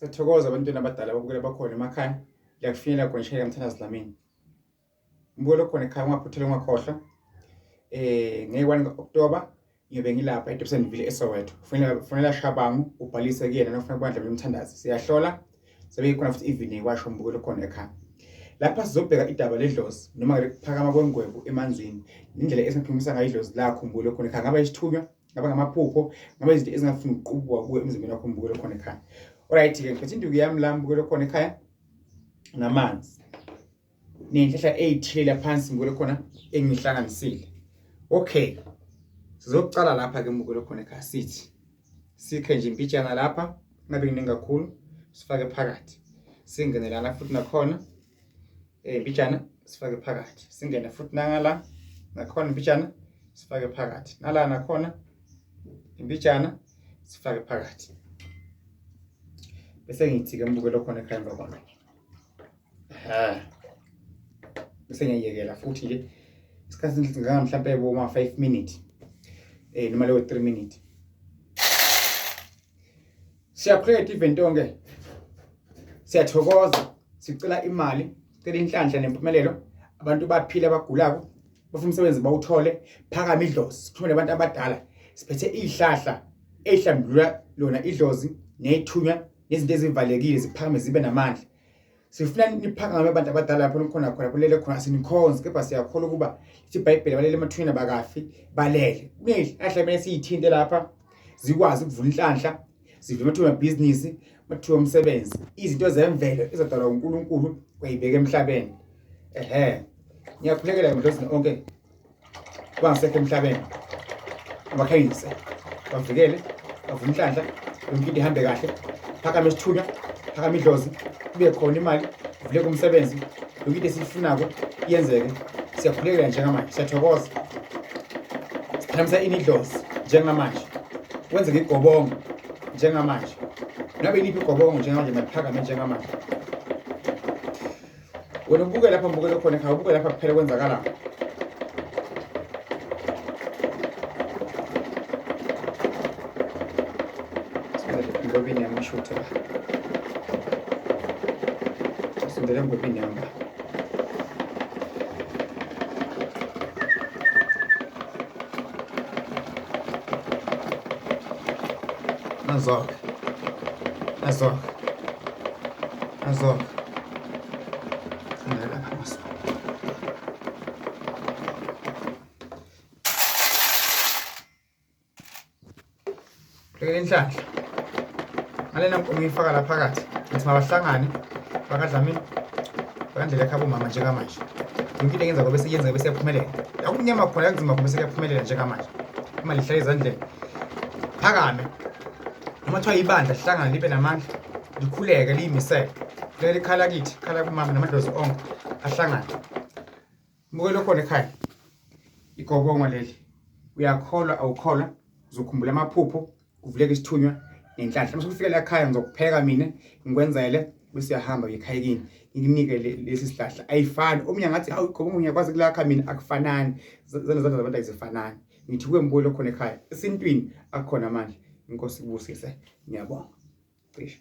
Siyathokoza abantwana abadala ababukela bakhona emakhaya. Liyakufinyelela khona ishayela Mthandazi Dlamini. Mbukelo khona ekhaya ungaphuthelwa ungakhohlwa. Nge-1 ka-October ngiyobe ngilapha eDobsonville eSoweto. Fonela fonela Shabangu ubhalise kuyena nofuna kubandla lomthandazi. Siyahlola sebe khona futhi even iwasho mbukelo khona ekhaya. Lapha sizobheka idaba ledlozi noma kuphakama kwengwebu emanzini indlela esingaphimisa ngayo idlozi lakho mbukelo khona ekhaya. Ngaba isithunywa ngaba ngamaphupho ngaba izinto ezingafuni ukuqubuka kuwe emzimbeni wakho mbukelo khona ekhaya. Alright ke ngiphethe induku yami la mbukelo khona ekhaya namanzi ney'nhlahla ey'thile phansi mbukelo khona engihlanganisile. Okay, sizokucala lapha ke mbukelo khona ekhaya, sithi sikhe nje impitshana lapha ngabe kuningi kakhulu, sifake phakathi, singene lana futhi nakhona impitshana sifake phakathi, singene futhi nangala nakhona impitshana sifake phakathi, nala nakhona impitshana sifake phakathi, bese ngithi-ke mbukelo khona ekhaya emva kwalokho ha bese ngiyayekela futhi nje isikhathi singaka mhlampe boma 5 minutes noma leyo 3 minutes. Siyakhuleka event yonke, siyathokoza, sicela imali, sicela inhlanhla nempumelelo, abantu baphile, abagulako bafuna umsebenzi bawuthole, phakama idlozi, sikhulume nabantu abadala, siphethe izihlahla ezihlambulula lona idlozi ney'thunywa nezinto ezivalekile ziphakame zibe namandla. Sifuna niphakame abantu abadala lapho nikhona khona kulele khona, sinikhonze kepha siyakholwa ukuba ithi iBhayibheli balele emathuneni abakafi balele. Kunezihlahla kumele siyithinte lapha zikwazi ukuvula inhlanhla, zivule amathuba amabhizinisi, amathuba omsebenzi, izinto zemvelo ezadalwa uNkulunkulu wayibeka emhlabeni. Ehhe, ngiyakhulekela emadlozini onke bangasekho emhlabeni, abakhanyise, bavikele, bavule inhlanhla, yonke into ihambe kahle, phakame isithunywa, phakame idlozi, kube khona imali, kuvuleke umsebenzi, yonke into esiyifunako iyenzeke. Siyakhulekela njengamanje, siyathokoza, siphakamisa ini idlozi njengamanje, kwenzeke igobongo njengamanje, ngabe iliphi igobongo njengamanje, maliphakame njengamanje. Wena ubuke lapha, mbukele khona ekhaya, ubuke lapha kuphela kwenzakala. Ngobini yami shuthe la. Sindele ngobini yami. Nazoke. Nazoke. Nazoke. Bhekela inhlanhla. Ngalena nkomo uyifaka la phakathi. Ngithi mabahlangane bakaDlamini bakandlela ekhaya bomama njengamanje. Yonke into engenza bese yenzeka bese yaphumelela. Akumnyama khona kunzima khona bese kuyaphumelela njengamanje. Imali ihlala ezandleni. Phakame. Noma kuthiwa ibandla lihlangane libe namandla likhuleke liyimisele. Leli khala kithi, khala kumama namadlozi onke ahlangane. Mbukelo khona ekhaya. Igobongo leli. Uyakholwa awukholwa, uzokhumbula amaphupho, kuvuleka isithunywa nenhlanhla. Uma usufika la ekhaya ngizokupheka mina, ngikwenzele bese uyahamba uye ekhaya kini. Ngikunike lesi sihlahla. Ayifani. Omunye angathi hawu igobongo ngiyakwazi kulakha mina, akufanani. Zona zandla zabantu azifanani. Ngithi kuwe mbukelo khona ekhaya. Esintwini akukhona amandla. Inkosi ikubusise. Ngiyabonga. Cishe.